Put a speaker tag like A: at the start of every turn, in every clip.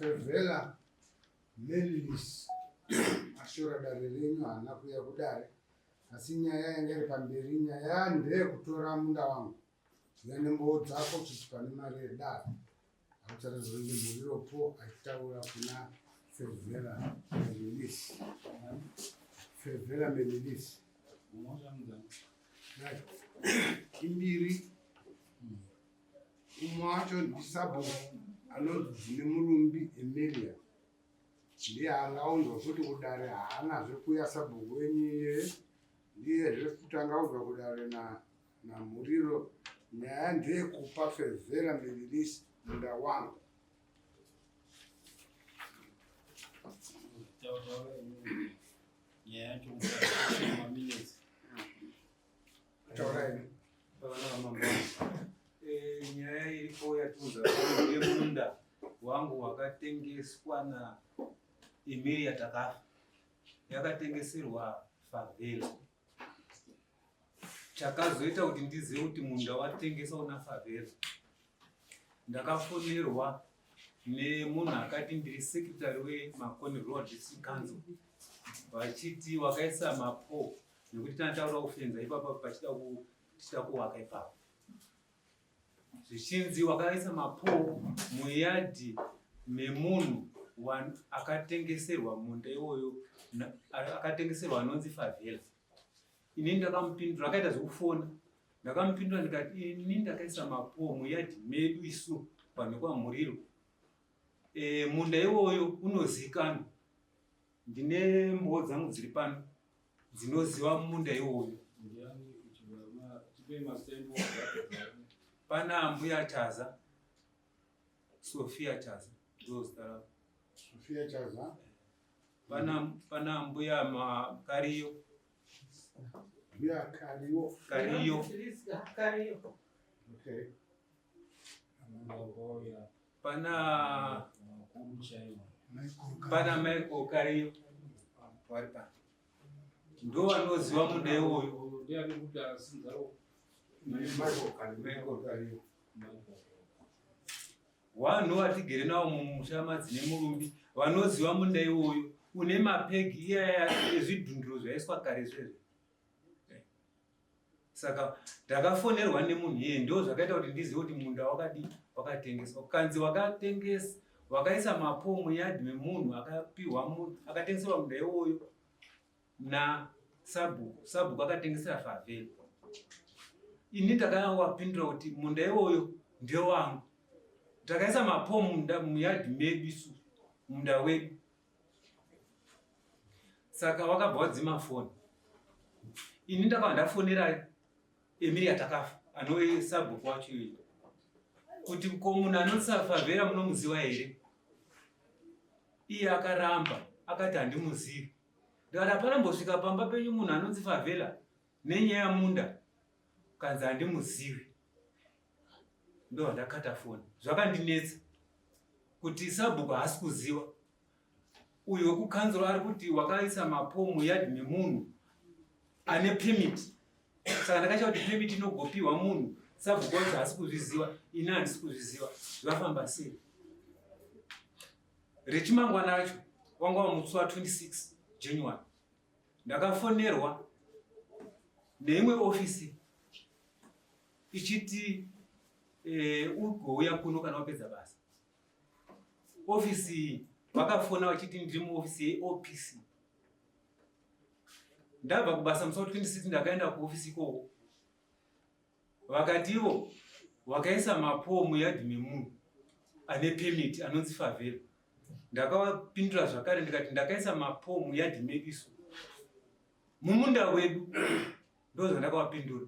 A: Fevela Melis ashora dare renyu haana kuuya kudare asi nyaya yanga iri pamberi nyaya ndeyekutora munda wangu uya nemboo dzako chiti pane mari yedare akucharazwa ndimhuriropo achitaura kuna Fevela Melis Fevela Melis imbiri Umwe wacho ndisabhuku anonzi Dzinemurumbi Emilia ndiye angaunzwa futi kudare haanazve kuya sabhuku wenyu iyeye ndiyezve futi angaunzwa kudare namhuriro nyaya ndeyekupa fevhera miririsi munda wangu
B: nyaya yacho maminutes
A: Taurai.
B: Vana vamambo. Eh, nyaya iripo yatiudza yemunda wangu wakatengeswa na Emilia Takafa yakatengeserwa Favela. Chakazoita kuti ndizive kuti munda watengeswa una Favela, ndakafonerwa nemunhu akati ndiri secretary weMakoni Rural District Council vachiti wakaisa mapo nekuti tanga takuda kufenza ipapa pachida tichida kuwaka ipapo zvichinzi wakaisa mapo muyadhi memunhu akatengeserwa munda iwoyo akatengeserwa anonzi favela ini ndakamupindura akaita zvekufona ndakamupindura ndikati ini ndakaisa mapo muyadhi medu isu vanhu kwamuriro e, munda iwoyo unozikanwa Ndine mbuo dzangu dziri pano dzinoziva munda iwoyo. Pana ambuya Chaza, Sofia Chaza ndo zita ravo.
A: Sofia Chaza.
B: Pana pana ambuya Makariyo.
A: Mbuya Kariyo.
B: Kariyo.
C: Kariyo.
A: Okay.
B: Pana pana Michael Kariyo vari pano ndo vanoziva munda iwoyo. Michael Kariyo. Vanhu vatigere navo mumusha madzine murumbi vanoziva munda iwoyo une mapegi iyaya ezvidhunduro zvaiswa kare zvezve. Saka ndakafonerwa nemunhu iyeye ndo zvakaita kuti ndizive kuti munda wakadii wakatengeswa. Kanzi wakatengesa wakaisa mapo muyadhi memunhu akapiwa akatengeserwa munda iwoyo nasabhuku. Sabhuku akatengesera favheli. Ini ndakawapindura kuti munda iwoyo ndewangu. Ndakaisa mapo munda muyadhi medu isu munda wedu. Saka wakabva wadzima foni. Ini ndakabva ndafonera Emilia Takafa anove sabhuku wacho iyoyo kuti ko munhu anosafavhera munomuziva here? Iye akaramba akati handimuzivi. Ndikati hapana mbosvika pamba penyu munhu anonzi Favela nenyaya yamunda kanzi handimuzivi. Ndobva ndakata foni. Zvakandinetsa kuti sabhuku haasi kuziva uyu wekukanzuro ari kuti wakaisa mapomu yard memunhu ane permit saka ndakacha kuti permit inogopiwa munhu sabhuku wacho haasi kuzviziva ini handisi kuzviziva zvafamba sei rechimangwana racho wanga wamusi wa 26 January ndakafonerwa neimwe ofisi ichiti eh, ugouya kuno kana wapedza basa ofisi vakafona vachiti ndiri muofisi yeOPC ndabva kubasa musi wa 26 ndakaenda kuofisi ikoko vakati ivo vakaisa mapowo muyadhi memunhu ane permit anonzi favela ndakavapindura zvakare ndikati ndakaisa mapowo muyadhi medu isu mumunda wedu ndozvandakavapindura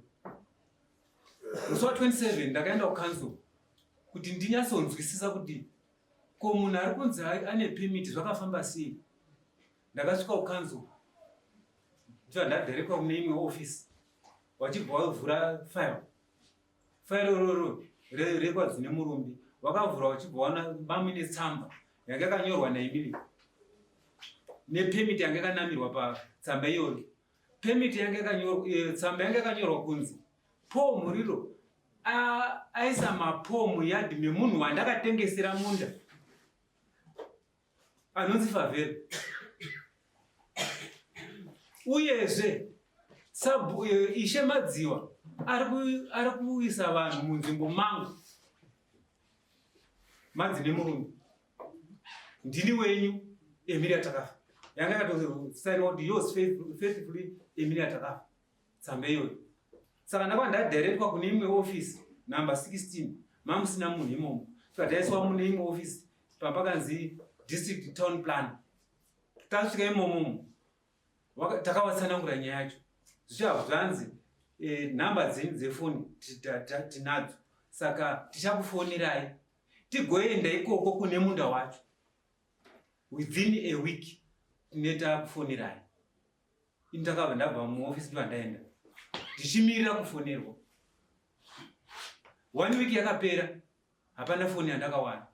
B: musi wa 27 ndakaenda kucouncil kuti ndinyatsonzwisisa kuti ko munhu ari kunzi ane permit zvakafamba sei ndakasvika kucouncil ndibva ndadherekwa kune imwe office vachibva vavhura file file iroro rekwadzi nemurumbi vakavhura vachibva wana mamuine tsamba yanga yakanyorwa naemily nepermit yanga yakanamirwa patsamba iyoyo permit yanga yakanyorwa eh, tsamba yanga yakanyorwa kunzi Paul Muriro aisa mapo muyadhi memunhu wandakatengesera munda. Anonzi Favela. Uyezve sabu eh, Ishe Madziwa ari kuisa vanhu munzvimbo mangu. Manzi nemurume. Ndini wenyu Emilia Takafa. Yanga yakatosainwa kuti yours faithfully Emilia Takafa. Tsamba iyoyo. Saka ndakava ndadirectwa kune imwe office number 16 mamusina munhu imomo. Saka taiswa mune imwe office papakanzi district town plan. Tasvika imomo takavatsanangura nyaya yacho. Zvichava zvanzi eh, nhamba dzenyu dzefoni tinadzo. Saka tichakufonirai tigoenda ikoko kune munda wacho within a week tine takufonirai. Ini ndakabva ndabva muofisi ndiva ndaenda ndichimirira kufonerwa. One week yakapera hapana foni yandakawana.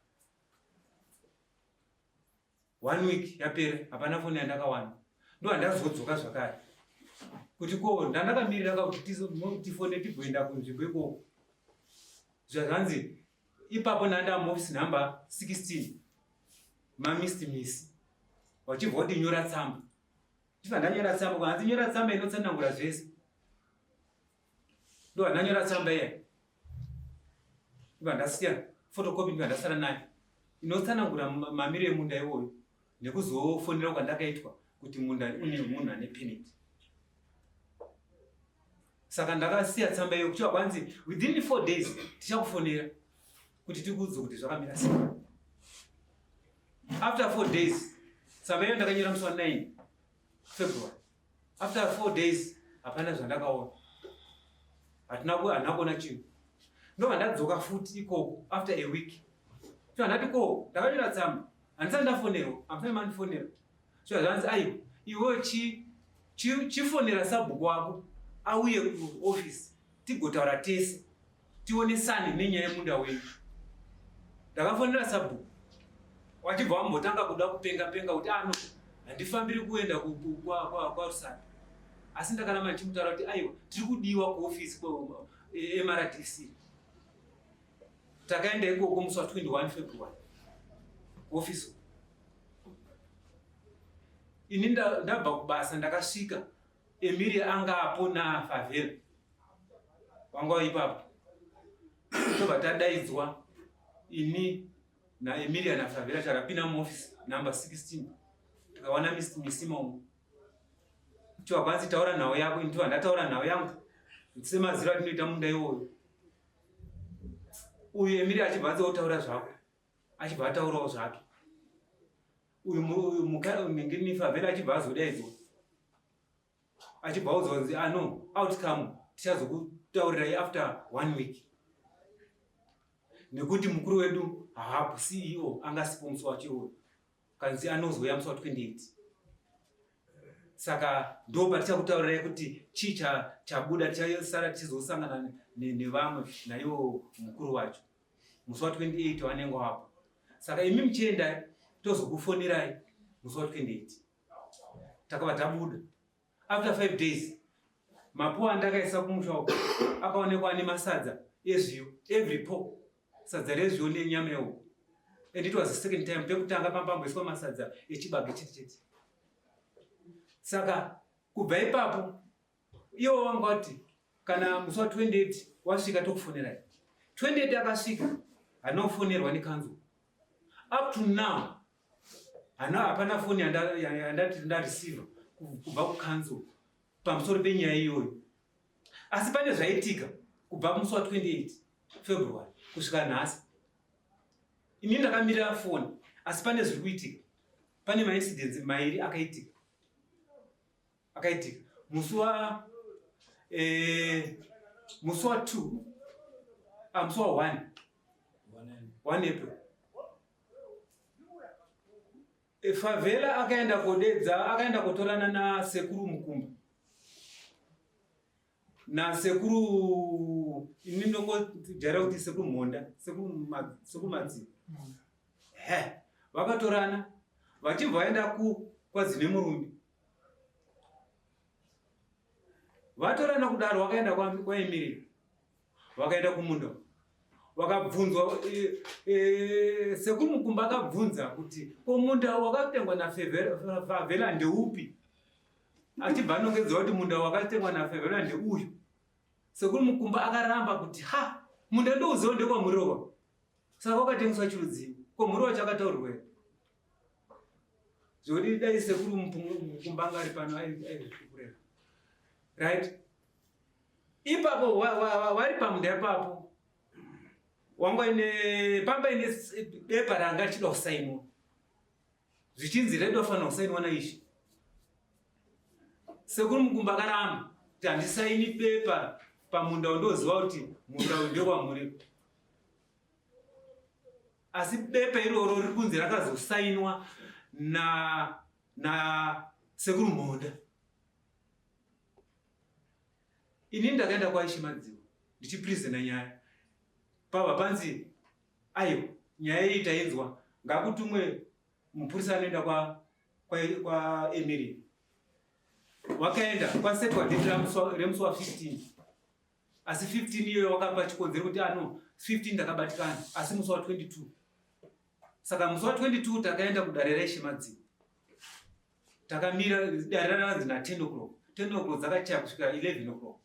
B: One week yapera hapana foni yandakawana. Ndo handazodzoka zvakare kuti ko ndandakamirira ka kuti tifone tigoenda kunzvimbo ikoko. Zvazvanzi ipapo ndanda muofisi number 16 mamist misi vachibva kuti nyora tsamba. Ndiva ndanyora tsamba hanzi nyora tsamba inotsanangura zvese. Ndiva ndanyora tsamba iya. Ndiva ndasiya photocopy ndiva ndasara nayo. Inotsanangura mamiro emunda iwoyo nekuzofonera kwandakaitwa kuti munda une munhu ane permit. Saka ndakasiya tsamba iyo kuchiva kwanzi within 4 days tichakufonera kuti tikuudze kuti zvakamira sei. After 4 days tsamba iyo ndakanyora musi wa 9 February. After 4 days hapana zvandakaona. Hatina handina kuona chinhu. Ndobva ndadzoka futi ikoko after a week. So ndati ko ndakanyora tsamba handisati ndafonerwa, hamusati mandifonera. So zvanzi aiwa iwe chi chifonera sabhuku wako auye kuoffice tigotaura tese tionesane nenyaya yemunda wenyu. Ndakafonera sabhuku wachibva wambotanga kuda kupenga penga kuti ano ah, handifambiri kuenda kwaRusape, asi ndakaramba ndichimutaura kuti aiwa tiri kudiwa kuofisi kweMRDC. Takaenda ikoko musi wa 21 February kuofisi. Ini ndabva kubasa ndakasvika Emilia anga apo naFavela wanga ipapo tobva tadaidzwa ini naEmilia naFavela takapinda muoffice number 16 tikawana misima umu tiwa kwanzi taura nhau yako ini tiwa ndataura nhau yangu semaziro atinoita munda iwoyo uyu Emilia achibva anzi otaura zvako achibva ataurawo zvake uyu mukangini Favela achibva azodaidzwa achibva audzwa kunzi ano ah, outcome tichazokutaurirai after one week nekuti mukuru wedu haapo CEO angasipo musi wacho iwoyo kanzi anozouya musi wa 28 saka ndo patichakutaurirai kuti chii chabuda tichasara tichizosangana nevamwe naiwo mukuru wacho musi wa 28 wanenge wapo saka imi muchienda tozokufonerai musi wa 28 takava tabuda after 5 days mapuwa andakaisa kumusha uko akaonekwa ane masadza ezviyo every po sadza rezviyo nenyama yehuku and it was the second time pekutanga pambamboiswa masadza echibage chete chete saka kubva ipapo iwo wanga wati kana musi wa 28 wasvika tokufonerai 28 akasvika hanofonerwa nekanzuru up to now hana hapana foni yandati ndareceiva kubva kukanzuru pamusoro penyaya iyoyo asi pane zvaitika kubva musi wa 28 February kusvika nhasi ini ndakamirira foni asi pane zviri kuitika pane maincidents mairi akaitika akaitika musi wa eh, musi wa 2 ah, musi wa 1 1 April eh, Favela akaenda kodedza akaenda kotorana nasekuru Mukumba nasekuru ini ndongojaira kuti sekuru Mhonda sekuru Madziva he vakatorana vachibva vaenda kwadzine murumbi vatorana kudaro vakaenda kwaEmilia vakaenda kumunda. Vakabvunzwa e, e, sekuru Mukumba akabvunza kuti ko munda wakatengwa naFavela ndeupi, achibva anongedzera kuti munda wakatengwa naFavela ndeuyu. Sekuru Mukumba akaramba kuti ha, munda ndouziva ndekwaMurova, saka wakatengeswa chirudzii? Ko Murova chakataurwa here? Zvekuti dai sekuru Mukumba anga ari pano aizvikureva. Right? Ipapo wari pamunda ipapo wanga ine pamba ine bepa ranga richida kusainwa, zvichinzi raidofanira kusainwa naishe. Sekuru Mukumba akaramba kuti handisaini bepa pamunda wandoziva kuti munda uyu ndekwamuri, asi bepa iroro riri kunzi rakazosainwa na na sekuru Mhonda. Ini ndakaenda kwaIshe Madziwa ndichipresenta nyaya, pabva panzi aiwa, nyaya iyi tainzwa, ngakutumwe mupurisa anoenda kwa kwa Emily. Wakaenda kwasetwa date remusi wa 15, asi 15 iyoyo wakapa chikonzero kuti ano 15 ndakabatikana, asi musi wa 22. Saka musi wa 22 takaenda kudare raIshe Madziwa, takamira dare raranzi na 10 o'clock. 10 o'clock dzakachaya kusvika 11 o'clock,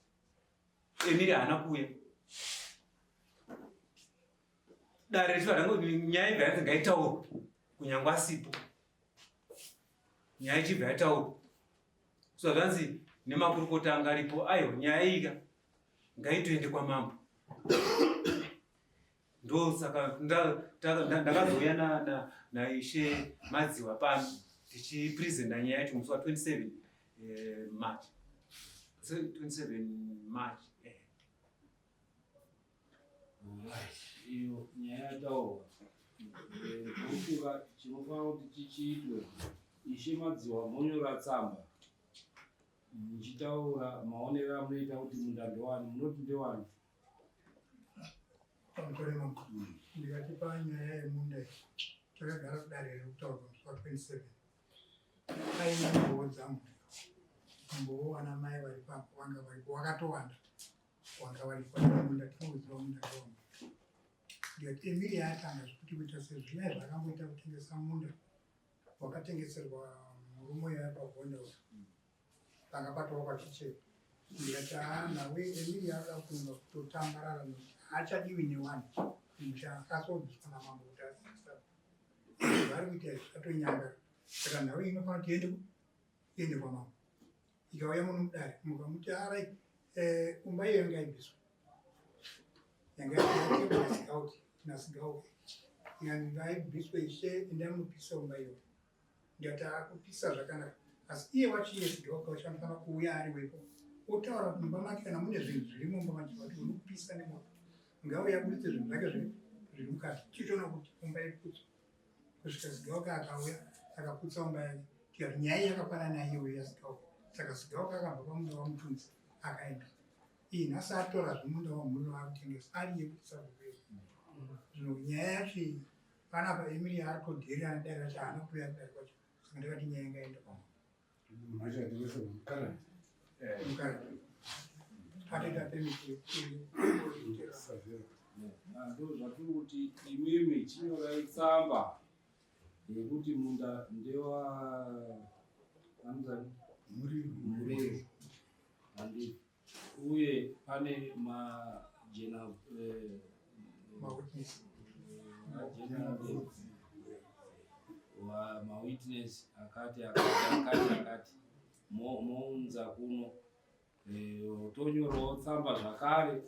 B: Emiri haana kuuya. Dare richiva nyaya ibva yanzi ngaitaurwe kunyange asipo, nyaya ichibva yataurwa. So zvanzi nemakurukota anga aripo, aiwa, nyaya iyika ngaitoende kwamambo. Ndosaka ndakazouya naIshe Madziwa pano tichipresenta nyaya yacho musi wa 27 March. So 27 March.
C: Iyo nyaya yataurwa, kufunga chinofanira kuti chichiitwe, Ishe Madziwa, monyora tsamba muchitaura maonero amunoita kuti munda ndewani, munoti ndewani.
D: Pamutorema, ndikati panyaya yemunda iyi, takagara kudare rekutaurwa musi wa 27, paine mbowo dzambuya, mbowo wana mai vari papo vanga varipo wakatowanda, wanga varipo munda tinouziva munda ndewamu. Ndikati Emiri yatanga zvekuti kuita sezviya zvakamboita kutengesa munda wakatengeserwa murume uya pabonda uyu panga patova kwachichero. Ndikati haa, nawe Emiri yaada kufunga kutotambarara nekuti haachadiwi nevanhu musha, akasobviswa namambo kuti asisa zvaari kuita izvi, zvatonyangara. Saka nhau iyi inofanira kuti iende kwamambo. Ikauya muno mudare, mukamuti arai, umba iyo yanga ibviswa, yanga yasigauti nasigauke, ikanzi ngaibviswe. Ishe, endai munopisa umba iyoyo. Ndikati akupisa zvakanaka, asi iye wacho, iye Sigauka wacho, anofanira kuuya ari wepo otaura kuti mumba make kana mune zvinhu zviri mumba macho kuti uri kupisa nemoto, ngauye abuditse zvinhu zvake zviri mukati, tichiona kuti umba iri kutsva. Kusvika Sigauka akauya akaputsa umba yake, tikati nyaya iyi yakafanana naiyoyo yaSigauka. Saka Sigauka akabva pamunda waMutunzi akaenda. Iyi nhasi atora zvemunda wamhuriro akutengesa ari iye kuti sabhuku. Zvino nyaya yacho iyi panapa, Emiri ari kudherera nedare racho, haana kuuya kudare kwacho. Saka ndakati nyaya ngaende kwamambo.
A: Munhu acho atengeswa mukarati.
D: Mukati atoita permit.
A: Savera.
C: Ndo zvatiri kuti imimi chinyorai tsamba yekuti munda ndewa anozani
A: Muriro.
C: Muriro, handiti? Uye pane majena
D: mawitness.
C: Majena mawitness akati akati akati akati, mounza kuno. Tonyorawo tsamba zvakare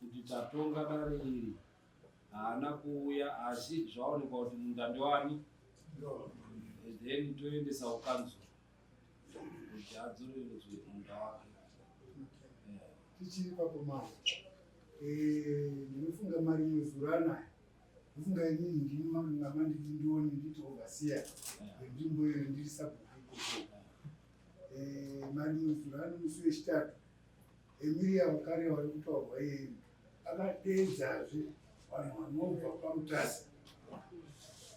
C: kuti tatonga dare iri, haana kuuya, asi zvaonekwa kuti munda ndewani. Then toendesa kukanzuro kuti adzoreredzwe munda wake.
A: Tichiri papo mama, ndinofunga mari muzuro anaya, ndofunga inini ndini mama nditi ndione nditi overseer wenzvimbo iyo, ndiri sabhuku ikoko. Mari muzuro ano musi wechitatu, Emiria mukare wari kutaurwa iyeyu akadeedzazve vanhu vanobva kwaMutasa,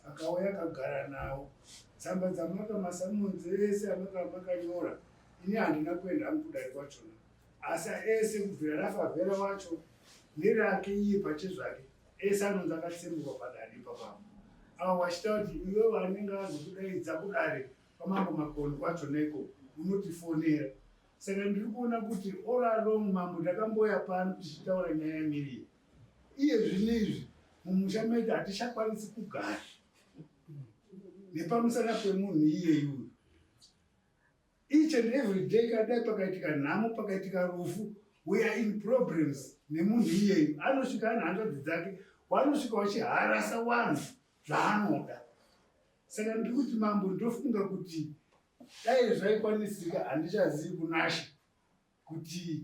A: akauya akagara navo. Tsamba dzamaka masamonzi ese amaka makanyora, ini handina kuenda hangu kudare kwachona, asi ese kubvira raFavhera wacho nerake iye pachezvake.
E: Ese anonzi akatsemurwa padare ipapapo. Avo vachitaura kuti iwe vanenge vazokudaidza kudare kwamambo Makoni kwacho neko unotifonera. Saka ndiri kuona kuti all along mambo ndakambouya pano tichitaura nyaya yaMiriam. Iye zvino izvi mumusha medu hatichakwanisi kugara nepamusana pemunhu iyeyu uyu. Each and every day kadai pakaitika nhamo pakaitika rufu we are in problems nemunhu iyeyu anosvika ane hanzvadzi dzake wanosvika wachiharasa wanhu zvaanoda saka ndiri kuti mambo ndofunga kuti dai zvaikwanisika handichazivi kunashe kuti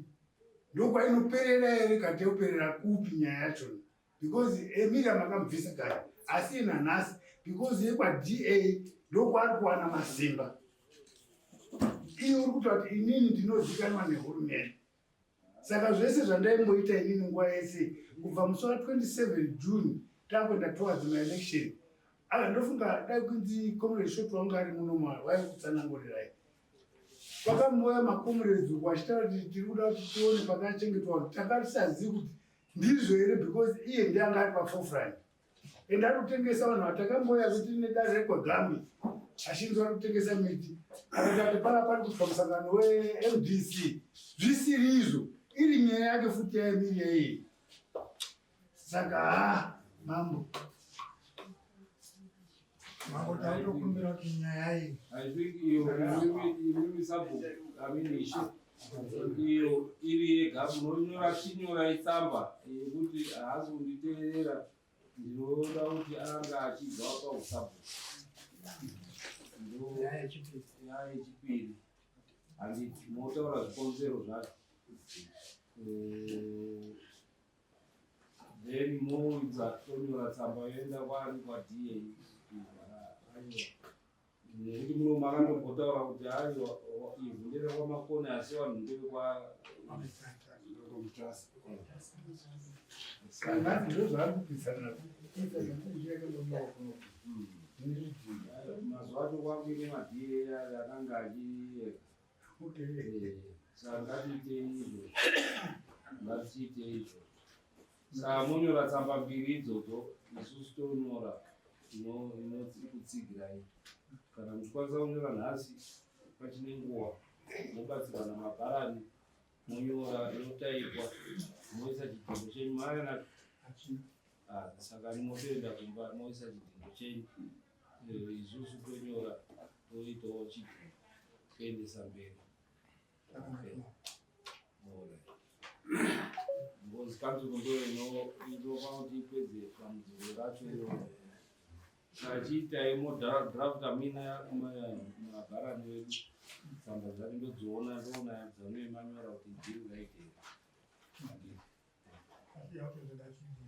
E: ndokwainoperera here kati yoperera kupi nyaya yachona because Emilia makamubvisa kare asi nanhasi because yekwaDA ndokwaari kuwana masimba iye uri kutaura kuti inini ndinozikanwa nehurumende saka zvese zvandaimboita inini nguva yese kubva musi wa27 June takuenda towards maelection aka ndofunga dai kunzi comrade Short wanga ari muno vaikutsanangurirai kwakamboya macomrades uku achitaura kuti tiri kuda kuti tione pakachengetwa tanga tisazivi kuti ndizvo here because iye ndiye anga ari paforefront and ari kutengesa vanhu vatakamboya kuti nedare rekwaGambi achinzi vari kutengesa miti akati pana pari kuitwa musangano weMDC zvisiri izvo iri nyaya yake futi yaEmilia iyi saka ha mambo.
D: Mambo, taitokumbira kuti nyaya iyi
C: I think iyo imimi sabhuku, I mean ishe, iyo iri yega munonyora chinyorai tsamba yekuti haasi kunditeerera, ndinoda kuti anga achibva pausabhuku. Ndo
D: nyaya yechipiri.
C: Nyaya yechipiri handiti motaura zvikonzero zvacho, then moudza tonyora tsamba yoenda kwani kwaDA anyora nekuti muno makandombotaura kuti aiwa ivhu nderekwaMakoni asi vanhu ndevekwa
E: Saka ndo zvaari kupikisana.
C: Mazuva acho kwakuine maDA akanga achiyeka. Saka ngatiitei izvozvo, ngatiitei izvozvo. Saka monyora tsamba mbiri idzodzo, isusu tonyora inokutsigirai. Kana muchikwanisa kunyora nhasi pachine nguva, mobatsirana mabharani, monyora inotaipwa, moisa chidhindo chenyu maya nacho. Ah, saka motoenda kumba moisa chidhindo chenyu. Isusu tonyora toitawo chidhindo toendesa mberi. Alright. Because kanzuro ndo inofanira kuti ipedze dambudziko racho iroro. Saka chiitai modrafta mina mabharani wedu tsamba dzacho ndodziona ndoona dzamuye manyora kuti dziri right here.
D: Yakutozoda chidhindo.